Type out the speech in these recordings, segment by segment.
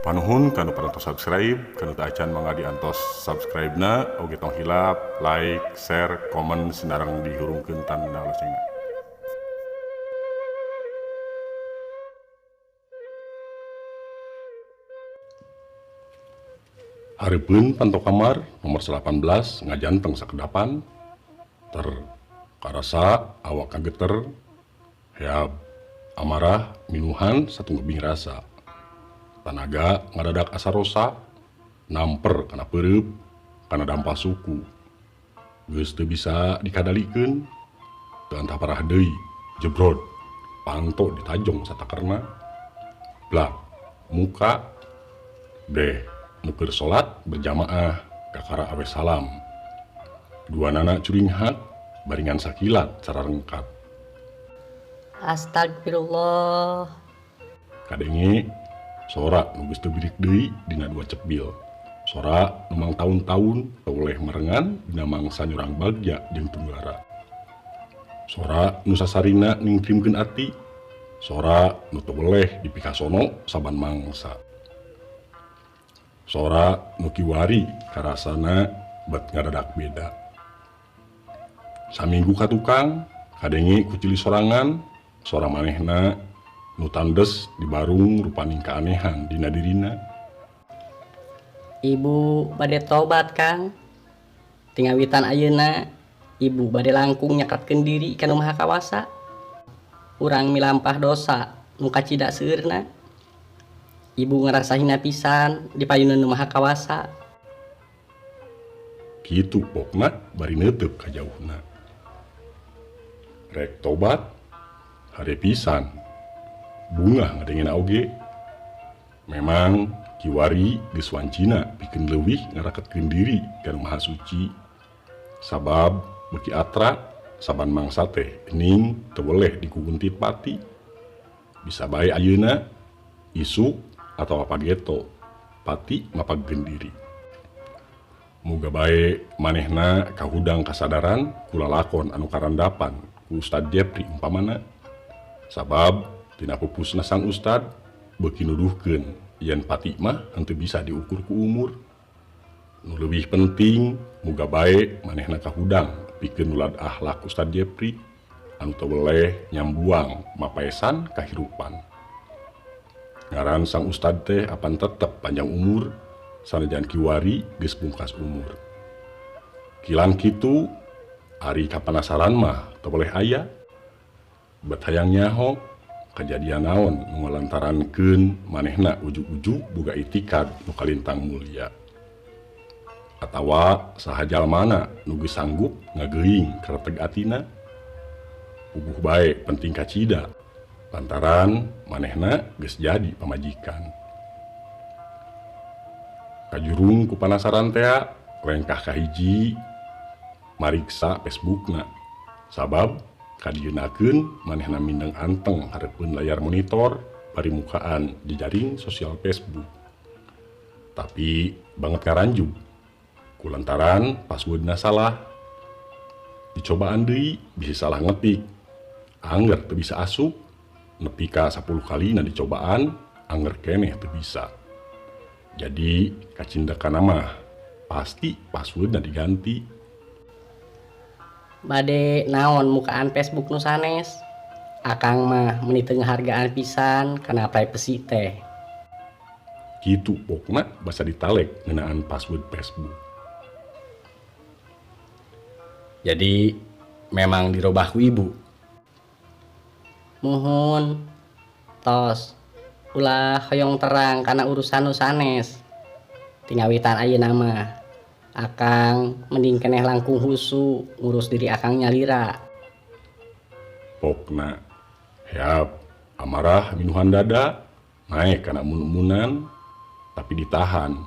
Panuhun kanu parantos subscribe, kanu teu acan mangga diantos subscribe-na, oge tong hilap, like, share, komen sinareng dihurungkeun tanda loncengna. Hareupeun panto kamar nomor 18 ngajanteng sakedapan ter karasa awak kageter heab amarah minuhan satunggeuing rasa. Tanaga ngadadak asa rosa namper kana peureup kana dampa suku geus teu bisa dikadalikeun teu antah parah deui jebrod panto ditajong satakerna blak muka deh nu keur salat berjamaah kakara awe salam duanana curinghak baringan sakilat cararengkat. Astagfirullah. Kadenge sora nu geus teu birik deui dina dua cebil. Sora nu mangtaun-taun teu marengan dina mangsa nyurang bagja jeung tunggara. Sora nu sasarina ningtrimkeun ati. Sora nu teu weleh dipikasono saban mangsa. Sora nu kiwari karasana bet ngadadak beda. Saminggu ka tukang kadenge ku cili sorangan, sora manehna nu tandes dibarung rupaning keanehan dina dirina. Ibu bade tobat Kang. Tingawitan ayeuna ibu bade langkung nyakatkeun diri ka Nu Maha Kawasa. Urang milampah dosa nu kacida seueurna. Ibu ngarasa hina pisan di payunan Nu Maha Kawasa. Kitu pokna bari neuteuk ka jauhna. Rek tobat hade pisan. Bungah ngadengena oge. Memang kiwari geus wancina pikeun leuwih ngaraketkeun diri ka Nu Maha Suci. Sabab beuki atra saban mangsa teh geuning teu weleh dikuguntit pati. Bisa bae ayeuna isuk atawa pageto pati mapagkeun diri. Muga bae manehna kahudang kasadaran ku lalakon anu karandapan ku Ustad Jepri umpamana. Sabab tina pupusna sang ustad beuki nuduhkeun yen pati mah henteu bisa diukur ku umur. Nu leuwih penting muga bae manehna kahudang pikeun nulad akhlak Ustad Jepri anu teu weleh nyambuang mapaesan kahirupan. Ngaran sang ustad teh apan tetep panjang umur sanajan kiwari geus pungkas umur. Kilang kitu ari kapanasaran mah teu boleh aya. Bet hayang nyaho kajadian naon nu ngalantarankeun manehna ujug-ujug boga itikad nu kalintang mulia. Atawa saha jalmana nu geus sanggup ngageuing kareteg atina. Puguh bae penting kacida lantaran manehna geus jadi pamajikan. Kajurung ku panasaran tea lengkah kahiji mariksa Facebookna. Sabab kadieunakeun manehna mindeng anteng hareupeun layar monitor bari mukaan jejaring sosial Facebook. Tapi banget ngaranjub kulantaran passwordna salah. Dicobaan deui bisi salah ngetik. Angger teu bisa asup nepi ka 10 kalina dicobaan angger keneh teu bisa. Jadi kacindakana mah pasti passwordna diganti. Bade naon mukaan Facebook nu sanes. Akang mah meuni teu ngahargaan pisan kana privacy teh. Kitu pokna basa ditalek ngeunaan password Facebook. Jadi memang dirobah ku ibu. Muhun tos ulah hoyong terang kana urusan nu sanes. Tingawitan ayeuna mah akang mending keneh langkung husu ngurus diri akang nyalira. Pokna heap amarah minuhan dada naek kana mun-munan tapi ditahan.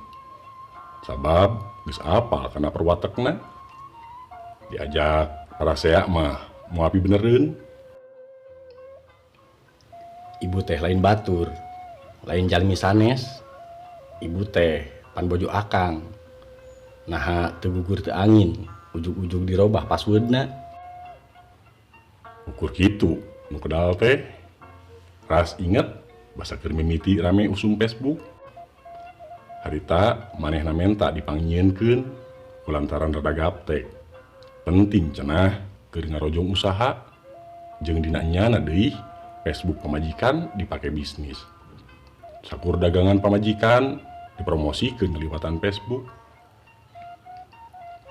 Sabab geus apal kana perwatekna. Diajak parasea mah moal api benereun. Ibu teh lain batur, lain jalmi sanes. Ibu teh pan bojo akang. Naha teu gugur teu angin, ujug-ujug dirobah passwordna. Ukur kitu nu kedal teh. Ras inget basa keur mimiti rame usum Facebook. Harita manehna menta dipangnyieunkeun kulantaran rada gaptek. Penting cenah keur ngarojong usaha jeung dina nyana deui Facebook pamajikan dipake bisnis. Sakur dagangan pamajikan dipromosikeun ngaliwatan Facebook.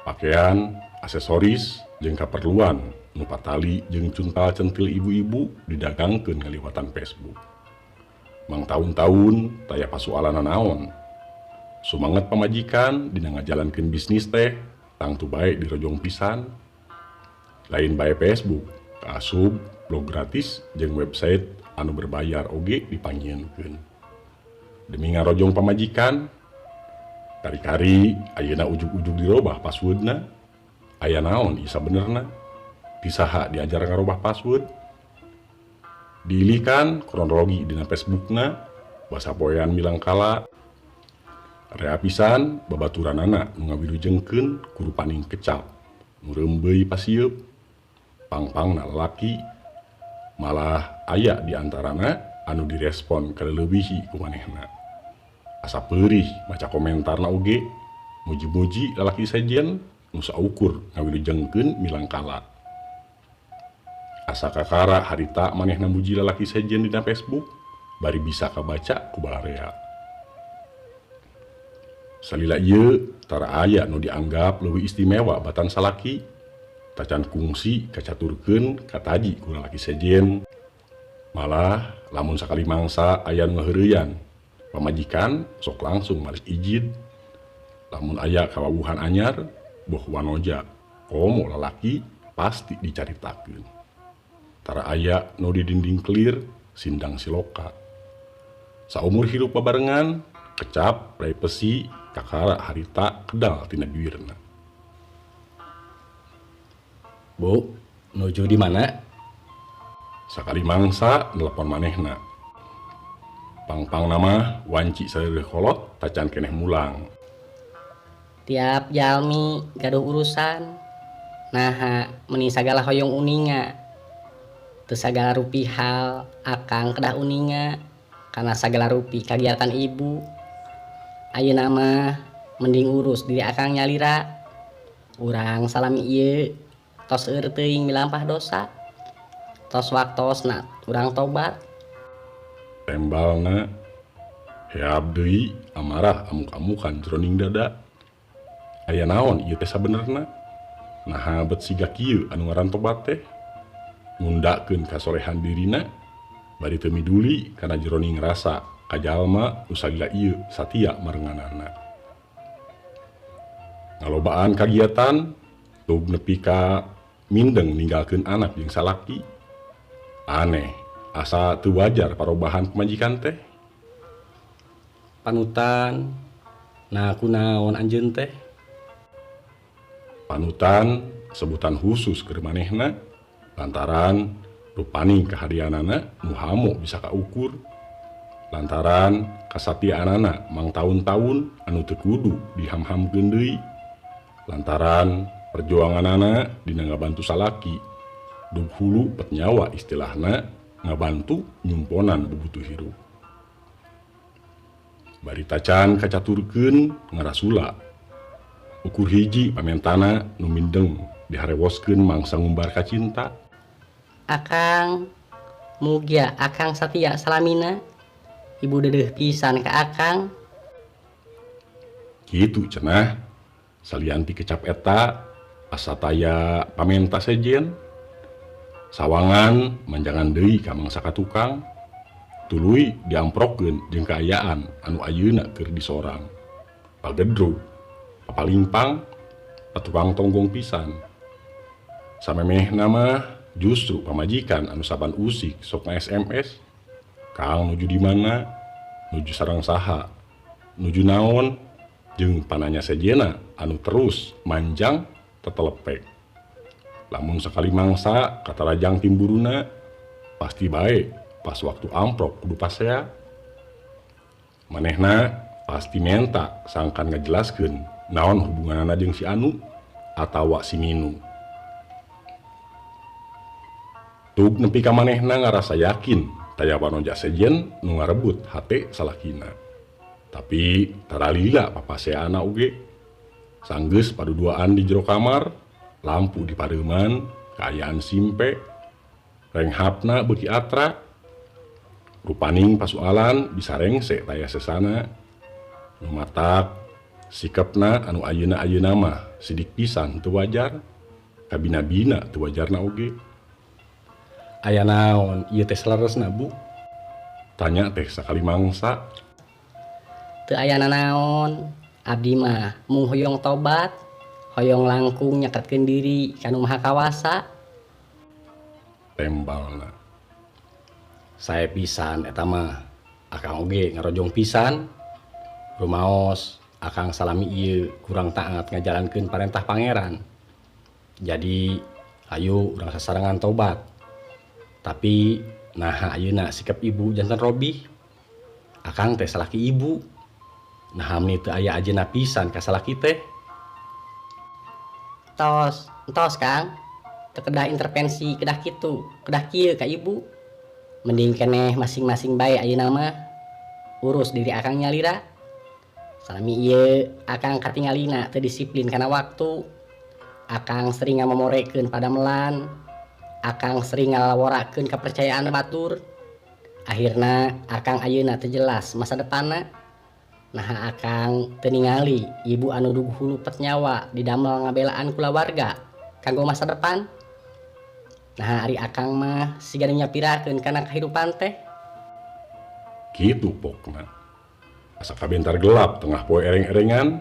Pakaian, aksesoris jeung kaperluan nu patali jeung cuntal centil ibu-ibu didagangkeun ngaliwatan Facebook. Mang taun-taun taya pasualan naon. Sumanget pamajikan dina ngajalankeun bisnis teh tangtu bae dirojong pisan. Lain bae Facebook, kaasub, blog gratis jeung website anu berbayar oge dipanggieunkeun. Demi ngarojong pamajikan, kari-kari ayeuna ujug-ujug dirobah passwordna. Aya naon ieu sabenerna? Ti saha diajar ngarobah password? Diilikan kronologi dina Facebookna, basa poean milangkala. Rea pisan babaturanana nu ngawilujengkeun kurupaning kecap, nu reumbeui pasieub, pangpangna lalaki, malah aya di antarana anu direspon kaleuwihi ku manehna. Asa peurih maca komentarna oge, muji-muji lalaki sejen nu saukur ngawilujengkeun milangkala. Asa kakara harita manehna muji lalaki sejen dina Facebook, bari bisa kabaca ku balarea. Salila ieu tara aya nu dianggap leuwih istimewa batan salaki, tacan kungsi kacaturkeun kataji ku lalaki sejen. Malah lamun sakali mangsa aya nu ngaheureuyan, pamajikan sok langsung males ijid. Lamun aya kawawuhan anyar, boh wanoja, komo lalaki pasti dicaritakeun. Tara aya nu di dinding kelir, sindang siloka. Saumur hirup babarengan, kecap privasi kakara harita kedal tina biwirna. Bu, nuju di mana? Sakali mangsa nelepon manehna. Pangpang nama wanci sareureun kolot tacan keneh mulang. Tiap jalmi gaduh urusan. Naha meni sagala hoyong uninga. Teu sagala rupi hal akang kedah uninga kana sagala rupi kagiatan ibu. Ayeuna mah mending urus diri akang nyalira. Urang salami ieu tos seueur teuing milampah dosa. Tos waktosna urang tobat. Tembalna heab deui amarah amuk-amukan jroning dada. Aya naon ieu teh sabenerna? Naha bet siga kieu anu ngaran tobat teh? Ngundakeun kasolehan dirina bari teu miduli kana jroning rasa kajalma nu sagila ieu satia marenganana. Ngalobaan kagiatan tug nepi ka mindeng ninggalkeun anak jeung salaki. Aneh, asa teu wajar parobahan pamajikan teh. Panutan, nah kunaon anjeun teh? Panutan sebutan khusus keur manehna lantaran rupaning kahadianana nu hamo bisa kaukur. Lantaran kasatiaanana mang taun-taun anu teu kudu dihamhamkeun deui. Lantaran perjuanganana dina ngabantu salaki, dug hulu pet nyawa istilahna ngabantu nyumponan bubutuh hirup. Bari tacan kacaturkeun ngarasula. Ukur hiji pamentana nu mindeng diharewoskeun mangsa ngumbar kacinta. Akang mugia akang satia salamina. Ibu dedeuh pisan ka akang. Kitu cenah salianti kecap eta asa taya pamenta sejen. Sawangan manjangan deui ka mangsa ka tukang. Tuluy diamprokeun jeung kaayaan anu ayeuna keur disorang. Pagedrug, papalimpang, patukang tonggong pisan. Samemehna mah justru pamajikan anu saban usik sok na-SMS. Kang nuju di mana, nuju sareng saha, nuju naon, jeung pananya sejena anu terus manjang tetelepek. Lamun sakali mangsa katarajang timburuna pasti bae pas waktu amprok kudu pasea. Manehna pasti menta sangkan ngajelaskeun naon hubunganana jeung si anu atawa si Minu. Tug nepi ka manehna ngarasa yakin taya wanoja sejen nu ngarebut hate salakina. Tapi tara lila papaseana oge. Sanggeus paduduaan di jero kamar, lampu dipareuman, kaayaan simpe, renghapna beuki atra. Rupaning pasualan bisa rengse taya sesana. Nu matak sikapna anu ayeuna-ayeuna mah sidik pisan teu wajar, kabina-bina teu wajarna oge. Aya naon ieu teh saleresna, Bu? Tanya teh sakali mangsa. Teu aya nanaon, abdi mah mung hoyong tobat, hoyong langkung nyaketkeun diri ka Nu Maha Kawasa. Tembalna. Sae pisan eta mah, akang oge ngarojong pisan. Rumaos akang salami ieu kurang taat ngajalankeun parentah Pangeran. Jadi ayo urang sasarengan tobat. Tapi naha ayeuna sikap ibu janten robih. Akang teh salaki ibu. Naha meni teu aya ajeuna pisan ka salaki teh. Tos, entos Kang. Teu kedah intervensi kedah kitu, kedah kieu ka ibu. Mending keneh masing-masing bae ayeuna mah. Urus diri akang nyalira. Salami ieu akang katingalina teu disiplin kana waktu. Akang sering ngamomorekeun padamelan. Akang sering ngalaworakeun kapercayaan batur. Akhirna akang ayeuna teu jelas masa depanna. Naha akang teu ningali ibu anu duh hulupet nyawa didamel ngabelaan kulawarga kanggo masa depan. Nah ari akang mah siga nu nyapirakeun kana kahirupan teh. Kitu pokna. Asa kabentar gelap tengah poe ereng-erengan,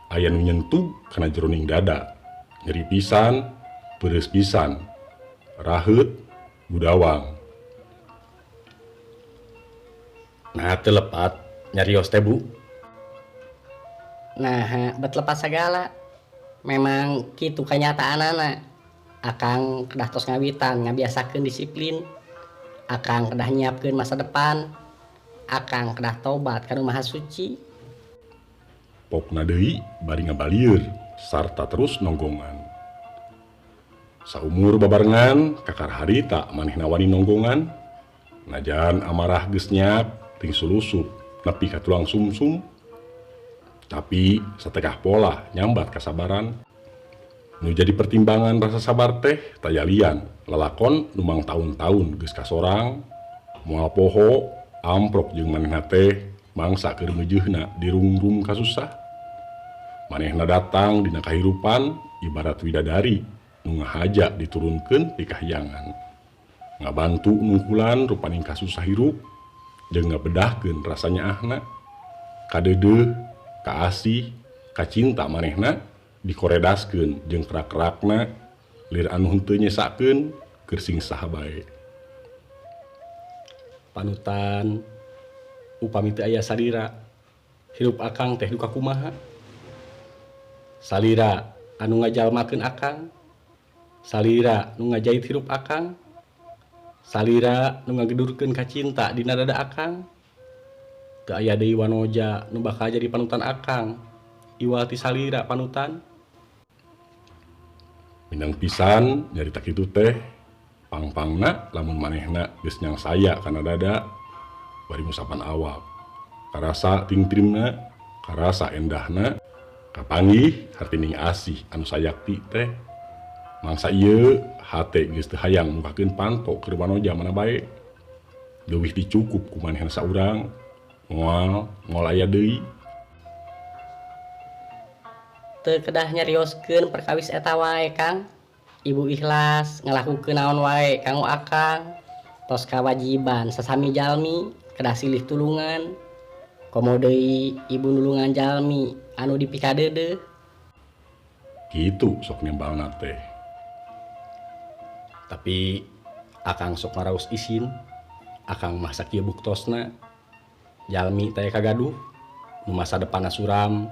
aya nu nyentuh kana jeroning dada. Nyeri pisan, peureus pisan, raheut, budawang. Nah teu lepat nyarios teh, Bu. Nah, bet lepat sagala. Memang kitu kanyataanana. Akang kedah tos ngawitan ngabiasakeun disiplin. Akang kedah nyiapkeun masa depan. Akang kedah tobat ka Nu Maha Suci. Pokna deui bari ngabalieur sarta terus nonggongan. Saumur babarengan kakar harita manehna wani nonggongan. Najan amarah geus nyak ting sulusup nepi ka tulang sumsum. Tapi satekah pola nyambat kasabaran. Nu jadi pertimbangan rasa sabar teh tayalian lalakon nu mangtaun-taun geus kasorang moal poho amprok jeung manehna teh mangsa keur meujeuhna dirungrum kasusah. Manehna datang dina kahirupan ibarat widadari nu ngahaja diturunkeun ti kahyangan. Ngabantu nungkulan rupaning kasusah hirup jeung ngabedahkeun rasa nyaahna. Kadeudeuh, kaasih, kacinta manehna dikoredaskeun jeung kerak-kerakna lir anu henteu nyesakeun keur sing saha bae. Panutan upami teu aya salira hirup akang teh duka kumaha. Salira anu ngajalmakeun akang, salira nu ngajait hirup akang, salira nu ngagedurkeun kacinta dina dada akang. Teu aya deui wanoja nu bakal jadi panutan akang, iwal ti salira panutan. Minang pisan nyarita kitu teh pangpangna lamun manehna geus nyangsaya kana dada bari ngusapan awak. Karasa tingtrimna, karasa endahna, kapanggih hartining asih anu sayakti teh. Mangsa ieu hate geus teu hayang mukakeun panto keur wanoja mana bae. Leuwih dicukup ku manehna saurang, moal moal aya deui. Teu kedah nyarioskeun perkawis eta wae, Kang. Ibu ikhlas ngalakukeun naon wae kanggo akang. Tos kawajiban sasami jalmi kedah silih tulungan. Komo deui ibu nulungan jalmi anu dipikadeudeuh. Kitu sok nembalna teh. Tapi akang sok ngaraos isin, akang mah sakieu buktosna. Jalmi teh kagaduh, nu masa depanna suram,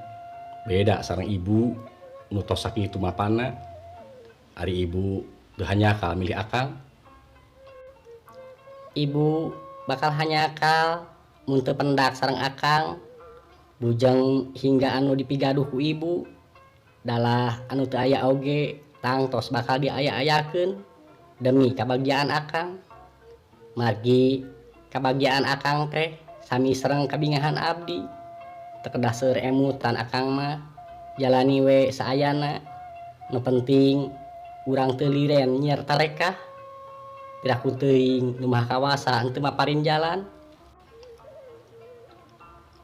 beda sareng ibu nu tos sakitu mapana. Ari ibu teu hanyakal milih akang. Ibu bakal hanyakal mun teu pendak sareng akang. Bujeng hingga anu dipigaduh ku ibu, dalah anu teu aya oge tangtos bakal diaya-ayakeun demi kabagjaan akang. Margi kabagjaan akang teh sami sareng kabingahan abdi. Teu kedah seueur emutan akang mah, jalani we saayana. Nu penting urang teu liren nyiar tarekah. Piraku teuing Nu Maha Kawasa henteu maparin jalan.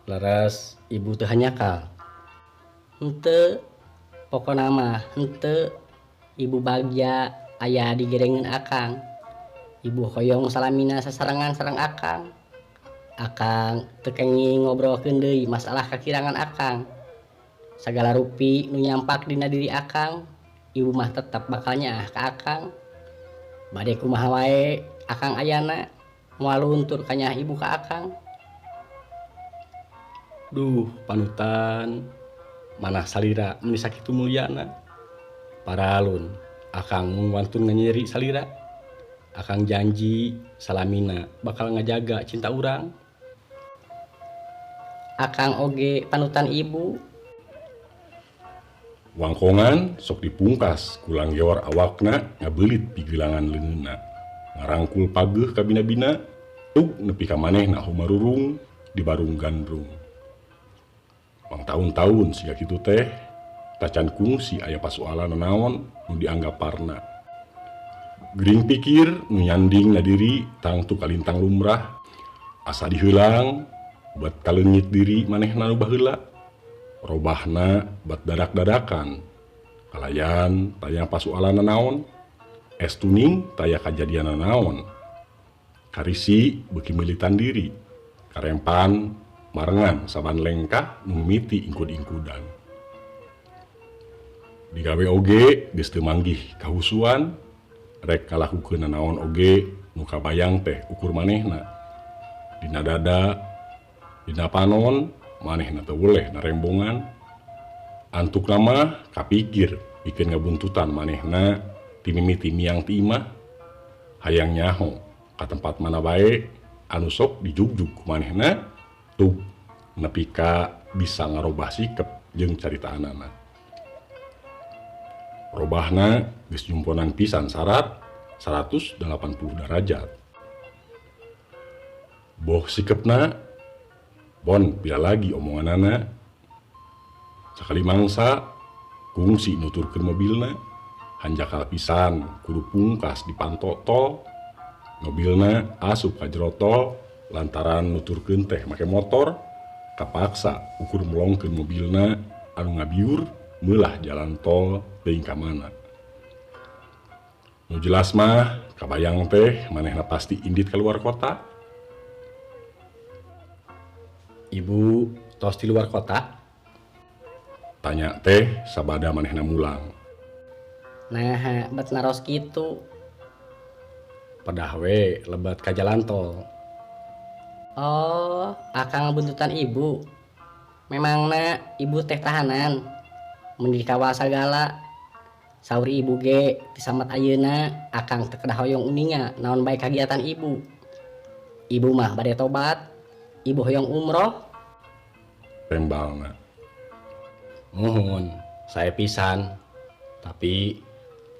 Leres ibu teu hanjakal? Henteu, pokona mah henteu. Ibu bagja aya digerengeun akang. Ibu hoyong salamina sasarengan sareng akang. Akang teu kenging ngobrolkeun deui masalah kakirangan akang. Sagala rupi nu nyampak dina diri akang, ibu mah tetep bakal nyaah ka akang. Bade kumaha wae akang ayana, moal luntur kanyaah ibu ka akang. Duh, panutan, manah salira meni sakitu mulyana. Paralun, akang mung wantun nganyeri salira. Akang janji salamina bakal ngajaga cinta urang. Akang oge panutan ibu. Wangkongan sok dipungkas ku langgeor awakna ngabeulit pigelangan leungeunna. Ngarangkul pageuh ka bina-bina, tug nepi ka manehna humarurung di barung gandrung. Mangtaun-taun siga kitu teh, tacan kungsi aya pasualan nanaon nu dianggap parna. Gering pikir nu nyanding na diri tangtu kalintang lumrah, asa diheulang bat kaleungit diri manehna nu baheula. Robahna bat dadak-dadakan, kalayan taya pasualan nanaon, es tuning taya kajadian nanaon. Karisi beuki militan diri, karempan marengan saban lengkah nu mimiti ingkud-ingkudan. Digawe oge geus teu manggih kahusuan, rek kalakukeun nanaon oge nu kabayang teh ukur manehna. Dina dada, dina panon, manehna teu weleh narembongan. Antukna mah kapikir pikeun ngabuntutan manehna ti mimiti miang ti imah, hayang nyaho ka tempat mana bae anu sok dijugjug ku manehna tug nepi ka bisa ngarobah sikep jeung caritaanana. Robahna geus jumponan pisan syarat 180 derajat. Boh sikepna, bon pira lagi omonganana. Sakali mangsa kungsi nuturkeun mobilna, hanjakal pisan kudu pungkas dipanto tol. Mobilna asup ka jero tol lantaran nuturkeun teh make motor, kapaksa ukur melongkeun mobilna anu ngabiur meulah jalan tol teuing ka mana. Nu jelas mah kabayang teh manehna pasti indit keluar kota. Ibu tos di luar kota? Tanya teh sabada manehna mulang. Nah, bet naros kitu. Pedah we lebat ka jalan tol. Oh, akang buntutan ibu. Memangna ibu teh tahanan. Mun dikawal sagala. Saur ibu ge disamet ayeuna akang teu kedah hoyong uninga naon bae kagiatan ibu. Ibu mah bade tobat. Ibu hoyong umroh. Tembalna. Muhun, saya pisan. Tapi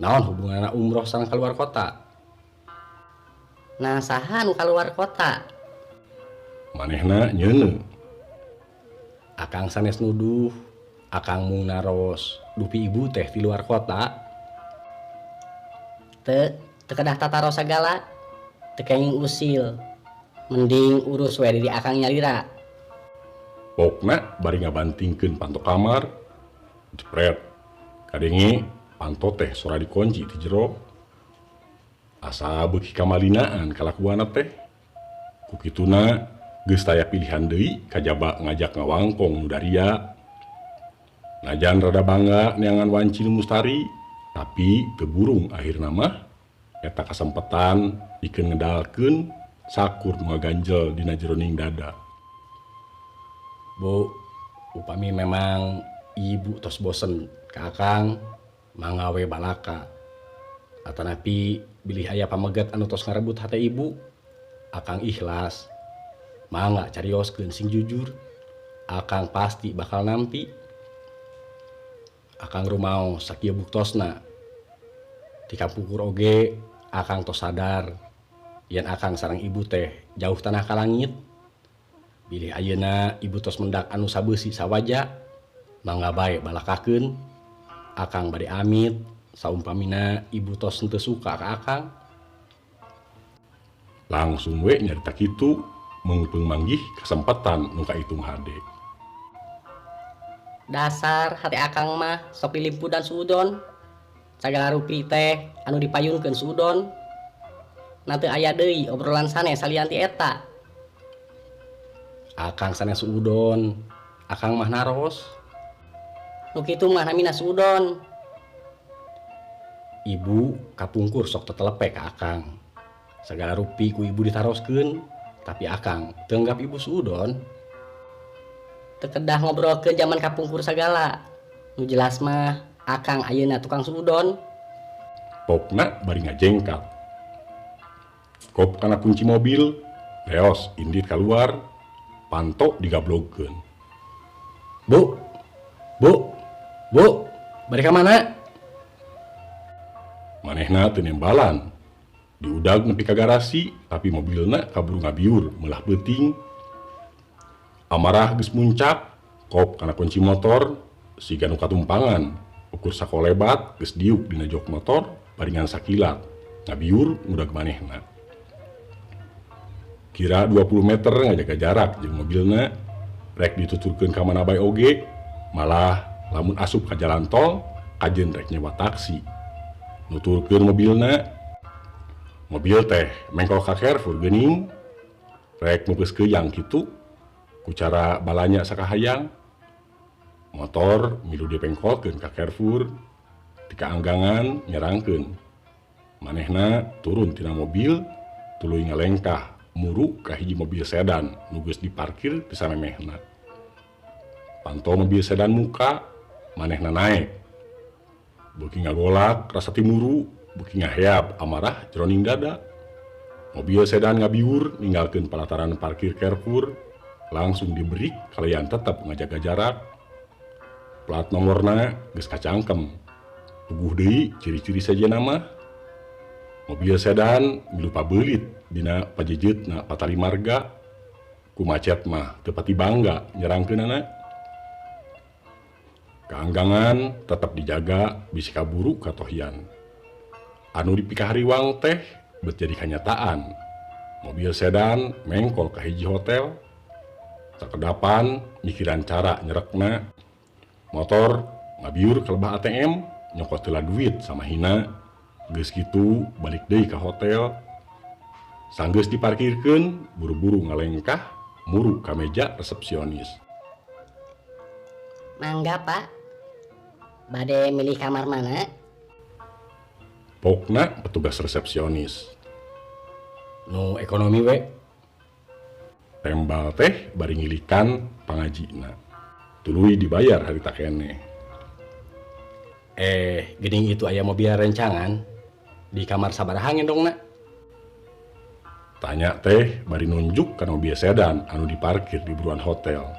naon hubunganna umroh sareng keluar kota? Nah, saha nu keluar kota? Manehna nyeuneu. Akang sanes nuduh, akang mung naros dupi ibu teh di luar kota. Teu, teu kedah tataros sagala, teu kenging usil. Mending urus we diri akang nyalira. Pokna bari ngabantingkeun panto kamar, jepret. Kadenge panto teh sora dikunci di jero. Asa beuki kamalinaan kalakuanna teh. Ku kituna geus taya pilihan deui kajaba ngajak ngawangkong nu daria. Najan rada bangga neangan wanci nu mustari, tapi teu burung akhirna mah eta kasempetan pikeun ngedalkeun sakur nu ngaganjel dina jeroning dada. Bu, upami memang ibu tos bosen ka akang mangga we balaka. Atanapi bilih aya pamegat anu tos ngarebut hate ibu, akang ikhlas. Mangga carioskeun sing jujur, akang pasti bakal nampi. Akang rumaos sakieu buktosna. Ti kapungkur oge akang tos sadar yen akang sareng ibu teh jauh tanah ka langit. Bilih ayeuna ibu tos mendak anu sabeusi sawaja, mangga bae balakakeun. Akang bade amit, saumpamina ibu tos henteu suka ka akang. Langsung we nyarita kitu meungpeung manggih kasempatan nu kaitung hade. Dasar hati akang mah sok dilimpudan suudon. Sagala rupi teh anu dipayunkeun suudon. Na teu aya deui obrolan sanes salian ti eta. Akang sanes suudon, akang mah naros. Nu kitu mah namina suudon. Ibu kapungkur sok tetelepe ka akang. Sagala rupi ku ibu ditaroskeun, tapi akang teu anggap ibu suudon. Teu kedah ngobrolkeun zaman kapungkur sagala. Nu jelas mah akang ayeuna tukang suudon. Pokna bari ngajengkat. Kop kana kunci mobil, leos indit kaluar, panto digablogkeun. Bu, bu, bu, bari ka mana? Manehna teu nembalan. Diudag nepi ka garasi, tapi mobilna kaburu ngabiur meulah peuting. Amarah geus muncak, kop kana kunci motor, siga nu katumpangan. Ukur sakolebat geus diuk dina jok motor, baringan sakilat, ngabiur ngudag manehna. Kira 20 meter ngajaga jarak jeung mobilna, rek dituturkeun ka mana bae oge, malah lamun asup ka jalan tol, kajeun rek nyewa taksi. Nuturkeun mobilna, mobil teh mengkol ka Carrefour geuning, rek meupeus keuyang kitu, ku cara balanya sakahayang. Motor milu dipengkolkeun ka Carrefour, ti kaanggangan nyerangkeun. Manehna turun tina mobil, tuluy ngalengkah muru ka hiji mobil sedan nu geus diparkir di samemehna. Panto mobil sedan muka, manehna naek. Beuki ngagolak rasa timuru, beuki ngaheap amarah jroning dada. Mobil sedan ngabiur ninggalkeun palataran parkir Carrefour, langsung diberi kalian tetep ngajaga jarak. Plat nomorna geus kacangkem. Puguh deui ciri-ciri sejenna mah. Mobil sedan milu pabeulit dina pajejeutna patali marga. Ku macet mah teu pati bangga nyerangkeunana. Kaanggangan tetep dijaga bisi kaburu katohian. Anu dipikahariwang teh bet jadi kanyataan. Mobil sedan mengkol ka hiji hotel. Sakedapan mikiran cara nyerekna. Motor ngabiur ka lebah ATM nyokot heula duit sama hina. Geus kitu balik deui ka hotel. Sanggeus diparkirkeun, buru-buru ngalengkah muru ka meja resepsionis. Mangga, Pak. Bade milih kamar mana? Pokna petugas resepsionis. Nu ekonomi we. Tembal teh bari ngilikan pangajina. Tuluy dibayar harita keneh. Geuning itu aya mobil rencangan di kamar sabaraha ngendongna? Tanya teh bari nunjuk kana mobil sedan anu diparkir di buruan hotel.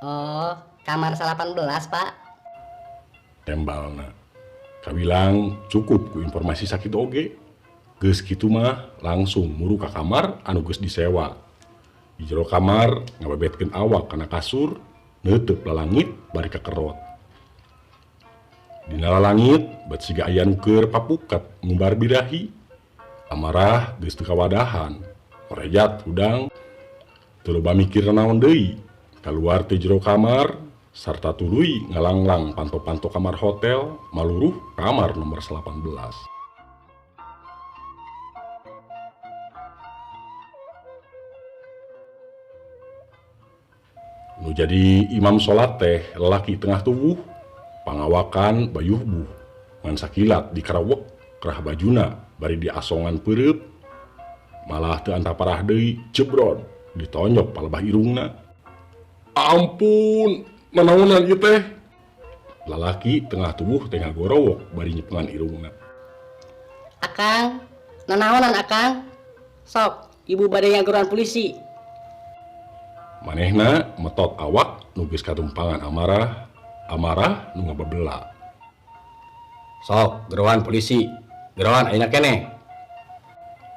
Oh, kamar 18, Pak. Tembalna. Kabilang cukup ku informasi sakit oge. Geus kitu mah langsung muru ka kamar anu geus disewa. Di jero kamar ngabebetkeun awak kana kasur, neuteub lalangit bari kakerot. Dina lalangit bet siga aya nu keur papukat ngumbar birahi. Amarah geus teu kawadahan, orejat hudang. Teu loba mikir naon deui, kaluar ti jero kamar sarta tuluy ngalanglang panto-panto kamar hotel maluruh kamar nomor 18. Nu jadi imam salat teh lalaki tengah tubuh, pangawakan bayuh buh, ngan sakilat dikarawek kerah bajuna bari diasongan peureub, malah teu antaparah deui jebrod ditonyok palebah irungna. Ampun, nanaonan ieu teh? Lalaki tengah tubuh teh ngagorowok bari nyepengan irungna. Akang, nanaonan akang? Sok, ibu bade ngagoroan polisi. Manehna metot awak nu geus katumpangan amarah, amarah nu ngababela. Sok, geroan polisi. Geroan ayeuna keneh.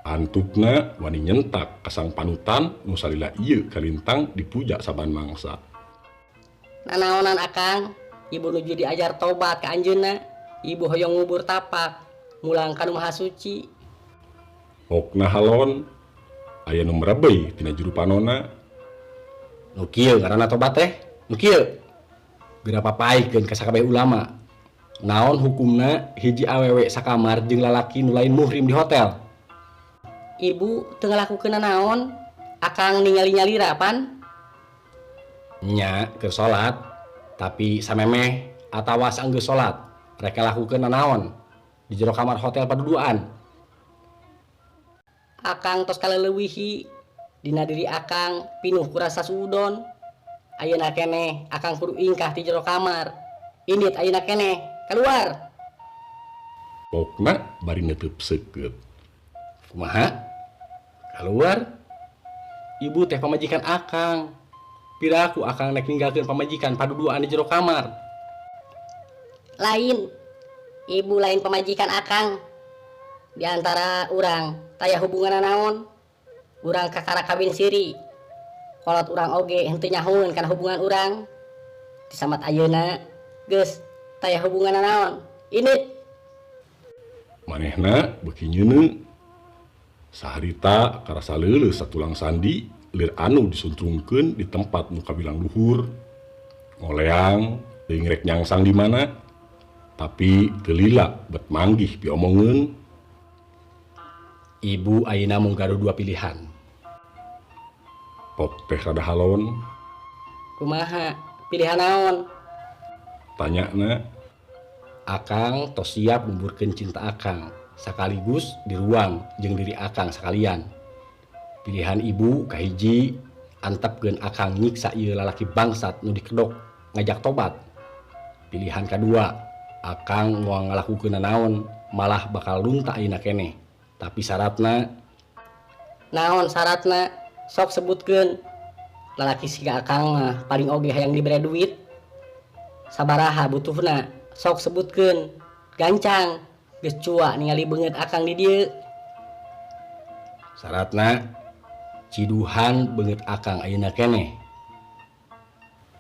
Antukna wani nyentak ka sang panutan nu salila ieu kalintang dipuja saban mangsa. Nanaonan Akang, ibu nuju diajar tobat ka anjeunna, ibu hoyong ngubur tapak, mulang ka nu Maha Suci. Pokna halon, aya nu merebey tina juru panona. Nu kieu ngaranna tobat teh, nu kieu. Geura papaikeun ka sakabeh ulama. Naon hukumna hiji awewe sakamar jeung lalaki nu lain muhrim di hotel? Ibu teu ngalakukeun naon? Akang ningali nyalira pan? Nya keur salat, tapi samemeh atawa saenggeus salat, rek ngalakukeun naon di jero kamar hotel paduduan. Akang tos kaleuwihi dina diri akang pinuh ku rasa suudon. Ayeuna keneh akang kudu ingkah ti jero kamar. Indit ayeuna keneh keluar. Pokna bari neuteub seukeut. Kumaha? Keluar? Ibu teh pamajikan akang. Piraku akang nek ninggalkeun pamajikan paduduan di jero kamar. Lain. Ibu lain pamajikan akang. Di antara urang taya hubungan naon? Urang kakara kawin siri. Kolot urang oge henteu nyahoeun kana hubungan urang. Disamat ayeuna geus taya hubungan naon? Indit. Manehna beuki nyeuneu. Saharita karasa leuleus satulang sandi lir anu disuntrungkeun di tempat nu kabilang luhur. Ngoleang teuing rek nyangsang di mana, tapi teu lila bet manggih piomongeun. Ibu ayeuna mung gaduh dua pilihan. Pok teh rada halon. Kumaha? Pilihan naon? Tanyana. Akang tos siap nguburkeun cinta akang sekaligus di ruang jeung diri akang sekalian. Pilihan ibu kahiji antepkeun akang nyiksa ieu lalaki bangsat nu dikedok ngajak tobat. Pilihan kadua, akang moal ngalakukeun naon malah bakal lunta ayeuna keneh. Tapi syaratna. Naon syaratna? Sok sebutkeun. Lalaki siga akang mah paling oge hayang dibere duit. Sabaraha butuhna? Sok sebutkeun. Gancang. Geus cua ningali beungeut akang di dieu. Syaratna ciduhan beungeut akang ayeuna keneh.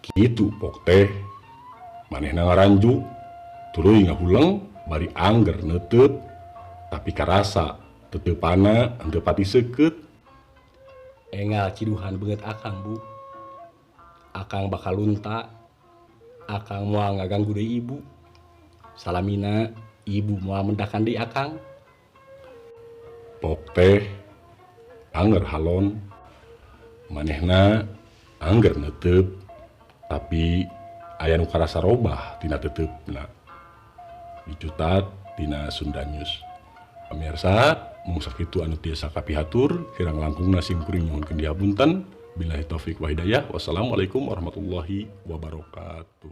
Kitu pok teh. Manehna ngaranjuk, tuluy ngahuleng bari angger neuteup, tapi karasa teuteupanna henteu pati seukeut. Engal ciduhan beungeut akang, Bu. Akang bakal lunta. Akang moal ngaganggu deui ibu. Salamina ibu moal mendakan deui akang. Pok teh anger halon, manehna angger neuteup, tapi aya nu karasa robah tina teuteupna. Dicutat tina Sunda News. Pamirsa, mung sakitu anu tiasa kapihatur, kirang langkungna sim kuring nyuhunkeun dihapunten. Billahi taufik wa hidayah. Wassalamualaikum warahmatullahi wabarakatuh.